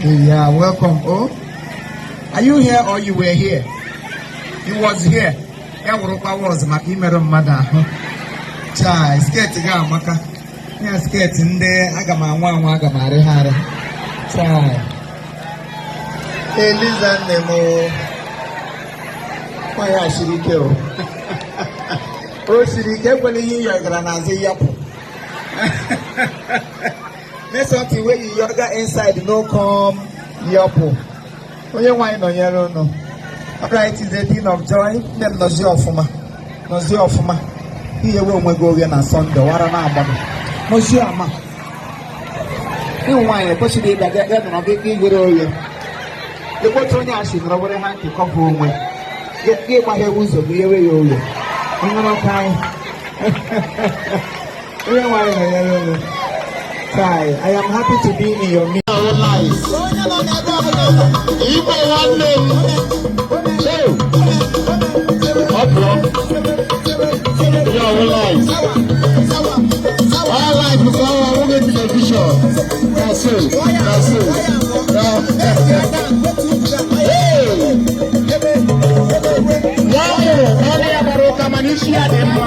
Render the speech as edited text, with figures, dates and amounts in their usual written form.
Yeah, welcome. Oh, are you here or you were here? You was here. Ya wụrụkwa was maka imerụ mmadụ ahụ. Chai, skirt gị amaka. Ya skirt ndị aga m anwụ anwụ, aga m arịgharị. Chai. Eliza nne m o. Nwaanyị a siri ike o. O siri ike, ekwela ihe ị gara n'azụ yapụ. Make something wey you yoga inside no come yọpụ. Onye nwaanyị nọnyere unu. Alright, it is a thing of joy. Nne m, nọzie ọfụma. Nọzie ọfụma. Iyewe onwe gị oghe na Sunday, wara na-agbado. Nọzie ama. Ịhụ nwaanyị ekwesịrị ịbịa ga nọrọ gị ka ighere oghe. Ekwetu onye asị nọrọ were ha nke kọpụ onwe. Gị gbaghewe ụzọ gị ghewe ya oghe. Nwere ka anyị. Onye nwaanyị nọnyere unu. Kai, I am happy to be in your midst. Igwe nwanne m. So, ọ pụọ. Ya ọwụ live. Ọ live ka ọ ọwụghị television. Na so, na so. Na. Hey! Nwa mụrụ ọnụ ya gbara ụka, mana isi ya dị mma.